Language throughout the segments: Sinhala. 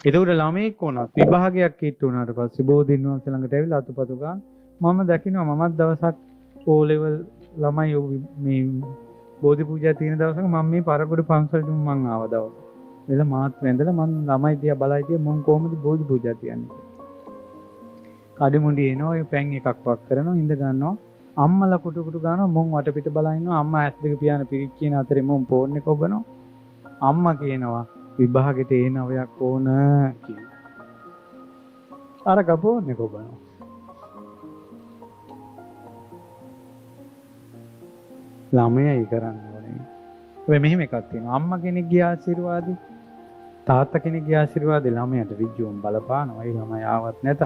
ඒතකොට ළමයෙක් වුණත් විභාගයක් කිට්ටු වුණාට පස්සේ බෝධීන් වහන්සේ ළඟට ඇවිල්ලා අතුපතු ගන්න මම දකිනවා. මමත් දවසක් O level ළමයි මේ බෝධි පූජා තියෙන දවසක මම මේ පරගොඩ පන්සලට මං ආව දවස. වෙලා මාත් වැඳලා මං ළමයි දිහා බලා හිටියා මුන් කොහොමද බෝධි පූජා තියන්නේ කියලා. කඩමුඩි එනවා, ඒ පැන් එකක් වක් කරනවා, ඉඳ ගන්නවා. අම්මලා කුටු කුටු ගන්නවා, මුන් වටපිට බලා ඉන්නවා. අම්මා ඇස් දෙක පියාන පිරික් කියන අතරේ මුන් ෆෝන් එක ඔබනවා. අම්මා කියනවා විභාගෙට ඒ නවයක් ඕන කියලා. අර ෆෝන් එක ඔබනවා. ළමයයි කරන්න ඕනේ. ඔය මෙහෙම එකක් තියෙනවා. අම්මා කෙනෙක්ගේ ආශිර්වාදي, තාත්තා කෙනෙක්ගේ ආශිර්වාදي ළමයාට ඍජුවම බලපානවා. ඒ ළමයා ආවත් නැතත්.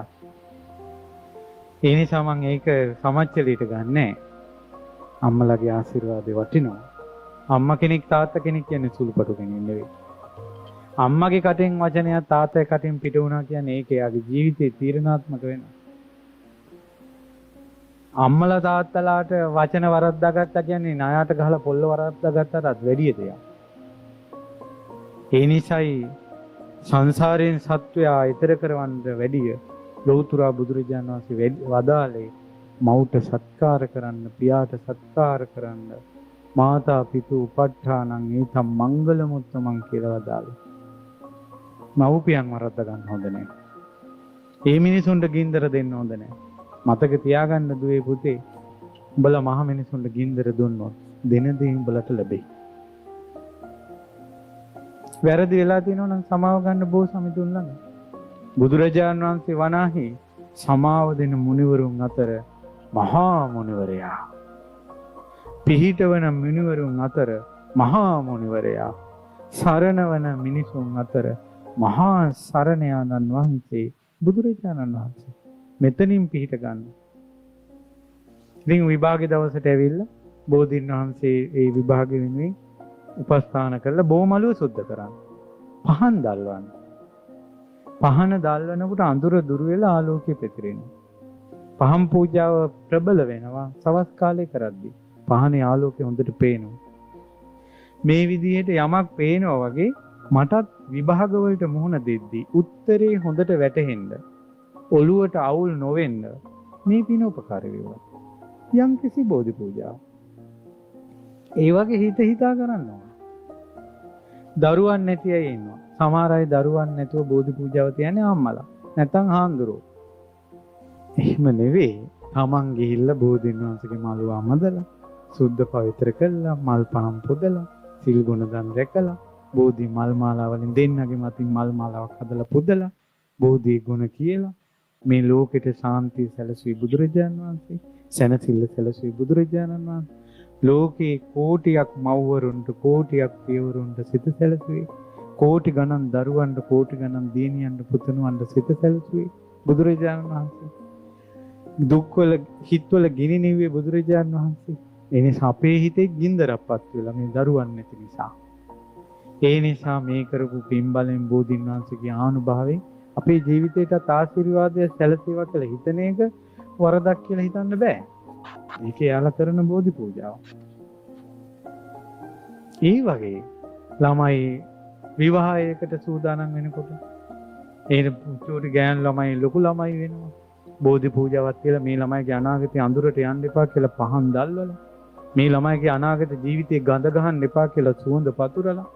ඒ නිසා මං ඒක සමච්චලයට ගන්නෑ. අම්මලාගේ ආශිර්වාදي වටිනවා. අම්මා කෙනෙක් තාත්තා කෙනෙක් කියන්නේ සුළුපටු කෙනෙක් නෙවෙයි. අම්මගේ කටෙන් වචනයක් තාත්තගේ කටෙන් පිට වුණා කියන්නේ ඒක එයාගේ ජීවිතේ තීරණාත්මක වෙනවා. අම්මලා තාත්තලාට වචන වරද්දා ගත්තා කියන්නේ ණයට ගහලා පොල්ල වරද්දා ගත්තටත් වැඩිය දෙයක්. ඒ නිසායි සංසාරයෙන් සත්වයා ඈතර කරවන්න වැඩිය ලෞතර බුදුරජාණන් වහන්සේ වදාළේ මව්ට සත්කාර කරන්න, පියාට සත්කාර කරන්න, මාතා පිතු උපට්ඨානං ඒතම් මංගල මුත්තමන් කියලා වදාළේ. මව්පියන් වරද්දා ගන්න හොඳ නෑ. ඒ මිනිසුන්ට ගින්දර දෙන්න හොඳ නෑ. මතක තියාගන්න දුවේ පුතේ, උඹලා මහ මිනිසුන්ට ගින්දර දුන්නොත් දෙන දේ උඹලට ලැබෙයි. වැරදි වෙලා තියෙනවා නම් සමාව ගන්න බෝ සමිඳුන් ළඟ. බුදුරජාණන් වහන්සේ වනාහි සමාව දෙන මුනිවරුන් අතර මහා මුනිවරයා, පිහිටවන මුනිවරුන් අතර මහා මුනිවරයා, සරණවන මිනිසුන් අතර මහා සරණයාණන් වහන්සේ බුදුරජාණන් වහන්සේ. මෙතනින් පිහිට ගන්න. ඉතින් විභාගේ දවසට ඇවිල්ලා බෝධීන් වහන්සේ ඒ විභාගෙ වෙනුවෙන් උපස්ථාන කරලා බෝමලුව සුද්ධ කරන්න. පහන් දල්වන්න. පහන දල්වනකොට අඳුර දුර වෙලා ආලෝකය පැතිරෙනවා. පහන් පූජාව ප්‍රබල වෙනවා සවස් කාලේ කරද්දී. පහනේ ආලෝකය හොඳට පේනවා. මේ විදිහට යමක් පේනවා වගේ මටත් විභාග වලට මුහුණ දෙද්දී උත්තරේ හොඳට වැටහෙන්න, ඔළුවට අවුල් නොවෙන්න මේ පින උපකාර වේවා. යම් කිසි බෝධි පූජාව. ඒ වගේ හිත හිතා කරන්න ඕන. දරුවන් නැති අය ඉන්නවා. සමහර අය දරුවන් නැතුව බෝධි පූජාව තියන්නේ අම්මලා. නැත්නම් හාමුදුරුවෝ. එහෙම නෙවෙයි. තමන් ගිහිල්ලා බෝධීන් වහන්සේගේ මළුව අමදලා, සුද්ධ පවිත්‍ර කළා, මල් පහන් පුදලා, සිල් ගුණ දන් රැකලා, බෝධි මල් මාලා වලින් දෙන්නගේ මතින් මල් මාලාවක් හදලා පුදලා, බෝධි ගුණ කියලා මේ ලෝකෙට ශාන්තිය සැලසුවේ බුදුරජාණන් වහන්සේ, සැනසෙල්ල සැලසුවේ බුදුරජාණන් වහන්සේ. ලෝකේ කෝටියක් මව්වරුන්ට, කෝටියක් පියවරුන්ට සිත සැලසුවේ, කෝටි ගණන් දරුවන්ට, කෝටි ගණන් දියණියන්ට, පුතණුවන්ට සිත සැලසුවේ බුදුරජාණන් වහන්සේ. දුක්වල හිත්වල ගිනි නිව්වේ බුදුරජාණන් වහන්සේ. ඒ නිසා අපේ හිතේ ගින්දරක් පත් වෙලා මේ දරුවන් නැති නිසා. ඒ නිසා මේ කරපු පින් බලෙන් බෝධීන් වහන්සේගේ ආනුභාවයෙන් අපේ ජීවිතේටත් ආශිර්වාදය සැලසේවා කියලා හිතන එක වරදක් කියලා හිතන්න බෑ. ඒක එයාලා කරන බෝධි පූජාව. ඒ වගේ ළමයි විවාහයකට සූදානම් වෙනකොට ඒ චූටි ගෑනු ළමයි ලොකු ළමයි වෙනවා. බෝධි පූජාවක් කියලා මේ ළමයිගේ අනාගතේ අඳුරට යන්න එපා කියලා පහන් දැල්වලා, මේ ළමයිගේ අනාගත ජීවිතේ ගඳ ගහන්න එපා කියලා සුවඳ පතුරලා,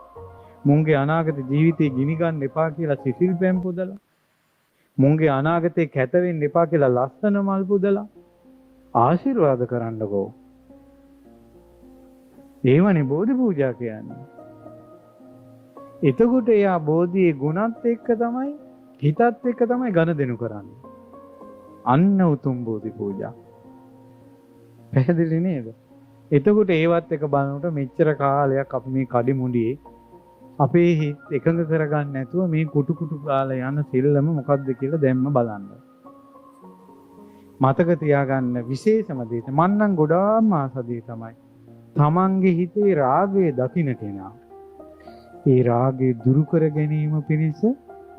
මුන්ගේ අනාගත ජීවිතේ ගිනි ගන්න එපා කියලා සිසිල් පැන් පුදලා, මුන්ගේ අනාගතේ කැත වෙන්න එපා කියලා ලස්සන මල් පුදලා ආශිර්වාද කරන්නකෝ. ඒවනේ බෝධි පූජා කියන්නේ. එතකොට එයා බෝධියේ ගුණත් එක්ක තමයි, හිතත් එක්ක තමයි ගනුදෙනු කරන්නේ. අන්න උතුම් බෝධි පූජා. පැහැදිලි නේද? එතකොට ඒවත් එක බලනකොට මෙච්චර කාලයක් අපි මේ කඩිමුඩියේ අපේ හිත එකඟ කරගන්න නැතුව මේ කුටු කුටු කාලා යන සෙල්ලම මොකද්ද කියලා දැම්ම බලන්න. මතක තියාගන්න විශේෂම දේ මං නම් ගොඩාක්ම ආස දේ තමයි තමන්ගේ හිතේ රාගය දකින්න කෙනා. ඒ රාගය දුරු කර ගැනීම පිණිස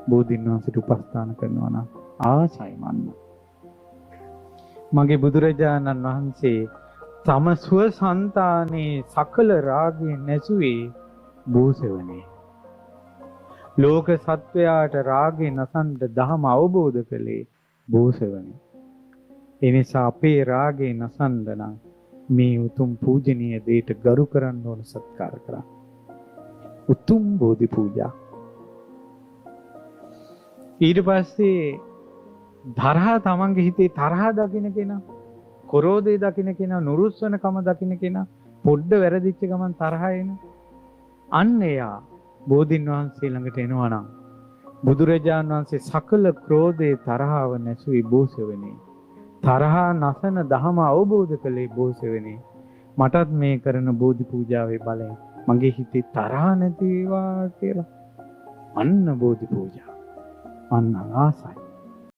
බෝධීන් වහන්සේට උපස්ථාන කරනවා නම් ආසයි මන්න. මගේ බුදුරජාණන් වහන්සේ තම ස්ව සන්තානයේ සකල රාගය නැසුවේ බෝසෙවනේ. ලෝක සත්වයාට රාගේ නසන්න දහම අවබෝධ කළේ බෝසවනේ. ඒ නිසා අපේ රාගේ නසන්න නම් මේ උතුම් පූජනීය දෙයට ගරු කරන්න ඕන, සත්කාර කරන්න. උතුම් බෝධි පූජා. ඊට පස්සේ තරහා, තමන්ගේ හිතේ තරහා දකින කෙනා, ක්‍රෝධය දකින කෙනා, නුරුස්වනකම දකින කෙනා, පොඩ්ඩ වැරදිච්ච ගමන් තරහ එන, අන්න එයා බෝධින් වහන්සේ ළඟට එනවා නම් බුදුරජාණන් වහන්සේ සකල ක්‍රෝධයේ තරහව නැසුවේ බෝසෙවනේ. තරහා නසන දහම අවබෝධ කළේ බෝසෙවනේ. මටත් මේ කරන බෝධි පූජාවේ බලයෙන් මගේ හිතේ තරහ නැති වේවා කියලා. අන්න බෝධි පූජා. අන්න ආසයි.